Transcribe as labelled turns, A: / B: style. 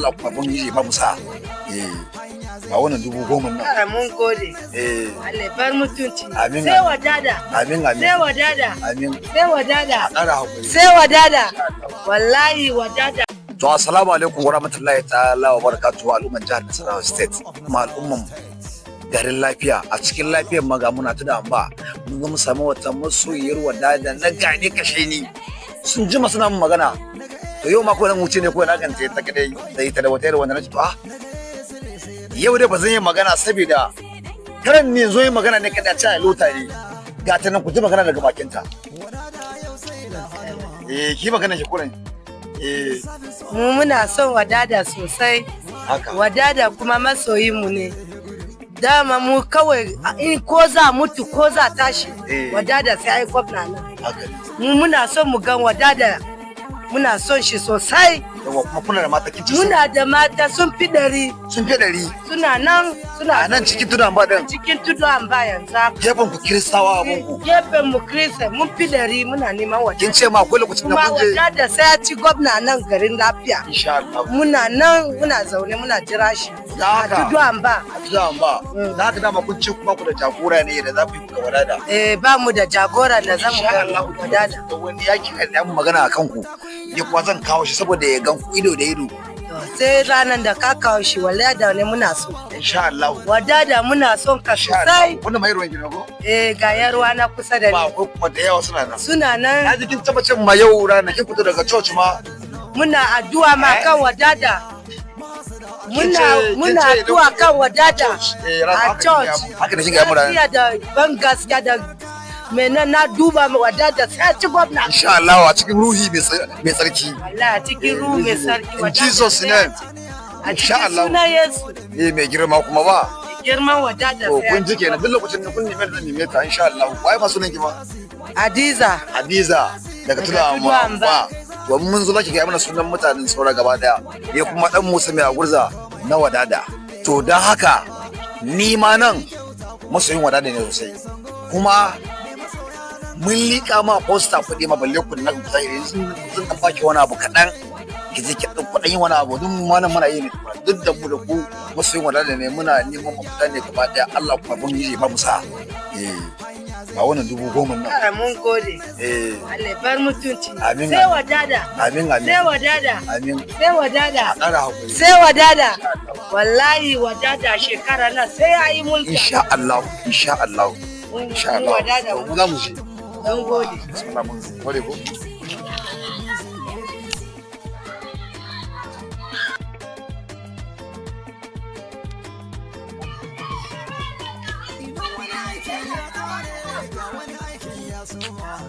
A: Allah kuma ubangiji ba mu sa. Eh, ga wannan 10,000 nan.
B: Ah, mun gode.
A: Eh.
B: Allah ya bar mutunci.
A: Amin,
B: Sai
A: amin.
B: wadada.
A: Amin, amin.
B: Sai wadada.
A: Amin.
B: Sai wadada.
A: A ƙara hakuri.
B: Sai wadada. Wallahi wadada.
A: To, assalamu alaikum warahmatullahi ta'ala wa barakatuhu, al'umman jihar Nasarawa State, kuma al'umman garin Lafiya. A cikin Lafiyar maga muna ta da ba mun ga mun samu wata masoyiyar Wadada na gane kashe ni. Sun jima suna mun magana. To, yau ma ko nan wuce ne ko na ganta ta kadai da ita da wata yar wanda na ce, to, ah, yau dai ba zan yi magana saboda karan ne zo yi magana ne kada ta lota ne. Ga ta nan, ku ji magana daga bakinta. Eh, ki magana ki kuran. Eh.
B: Mu muna son Wadada sosai.
A: Haka.
B: Wadada kuma masoyinmu ne. Dama mu kawai in ko za mutu ko za tashi. Wadada sai ai gwamna nan.
A: Haka ne.
B: Mu muna son mu gan Wadada. Muna son shi sosai.
A: Yawa, kuma kuna da mata, kin ci?
B: Muna da mata sun fi 100.
A: Sun fi 100?
B: Suna nan suna
A: A nan cikin Tudun Amba din?
B: Cikin Tudun Amba yanzu haka.
A: Gefen ku Kiristawa abun ku.
B: Gefen mu Kirista, mun fi 100 muna neman Wadada.
A: Kin ce ma akwai lokacin da
B: Kuma
A: kun je.
B: Wadada sai ya ci gwamna nan garin Lafiya.
A: Insha Allah.
B: Muna nan muna zaune muna jira shi.
A: Da haka.
B: A Tudun Amba.
A: A Tudun Amba. Da haka dama kun ce kuma ku da jagora ne da za ku yi kuka Wadada.
B: Eh, ba mu da jagora da zamu
A: Insha
B: ga
A: Allah.
B: Wadada.
A: Da wani ya kira da mu magana akan ku. Ni kuma zan kawo shi saboda ya gan ku ido da ido.
B: To, sai ranar da ka kawo shi, wallahi ne muna so.
A: Insha Allah.
B: Wadada muna son ka
A: Insha Allah.
B: sosai.
A: Wannan mai ruwan gida ko?
B: Eh, ga yarwa na kusa da
A: Ba
B: ni.
A: akwai kuma da yawa suna nan.
B: Suna nan.
A: Na ji kin taba cin ma yau ranar kin fito daga church ma.
B: Muna addu'a ma
A: Eh?
B: kan Wadada. Muna muna
A: Kin ce
B: addu'a kan Wadada.
A: Eh,
B: A church.
A: haka da kin ga mu ranar.
B: Gaskiya da ban gaskiya da mena na duba ma Wadada sai ci gwamna.
A: Insha Allah, a cikin ruhi mai tsarki.
B: Wallahi a cikin ruhu mai sarki.
A: In Jesus' name.
B: A
A: Insha
B: cikin
A: Allah.
B: sunan Yesu.
A: Eh, mai girma kuma ba.
B: Girman Wadada
A: To,
B: sai
A: kun
B: ya
A: ji
B: ci
A: kenan, duk lokacin da kun neme da neme ta, insha Allah. Wai ma sunan ki ma?
B: Hadiza.
A: Hadiza daga
B: Daga
A: Tudun
B: Tudun
A: Amba.
B: Amba.
A: To, mun zo zaki ga mana sunan mutanen saura gaba daya. Ya kuma dan Musa mai agurza na Wadada. To, dan haka ni ma nan masoyin Wadada ne sosai. Kuma mun liƙa ma poster kuɗi ma balle ku na zahiri sun dan baki wani abu kaɗan ki je ki ɗan kuɗin yin wani abu. Duk mu ma nan muna yi ne, duk da mu da ku masoyin Wadada ne, muna neman mafita ne gaba ɗaya. Allah kuma ubangiji ba mu sa. Eh, ga wannan 10,000 nan.
B: Ah, mun gode.
A: Eh.
B: Allah ya bar mutunci.
A: Amin,
B: Sai
A: amin.
B: Wadada.
A: Amin, amin.
B: Sai Wadada.
A: Amin.
B: Sai Wadada.
A: A ƙara hakuri.
B: Sai Wadada. Wallahi Wadada shekara na sai ya yi mulki.
A: Insha Allah, insha Allah, insha Allah.
B: Wadada.
A: To, mu za mu je.
B: Mun gode.
A: Bismillah, mun gode ko.
C: Wani aikin ya kare, ga wani aikin ya soma.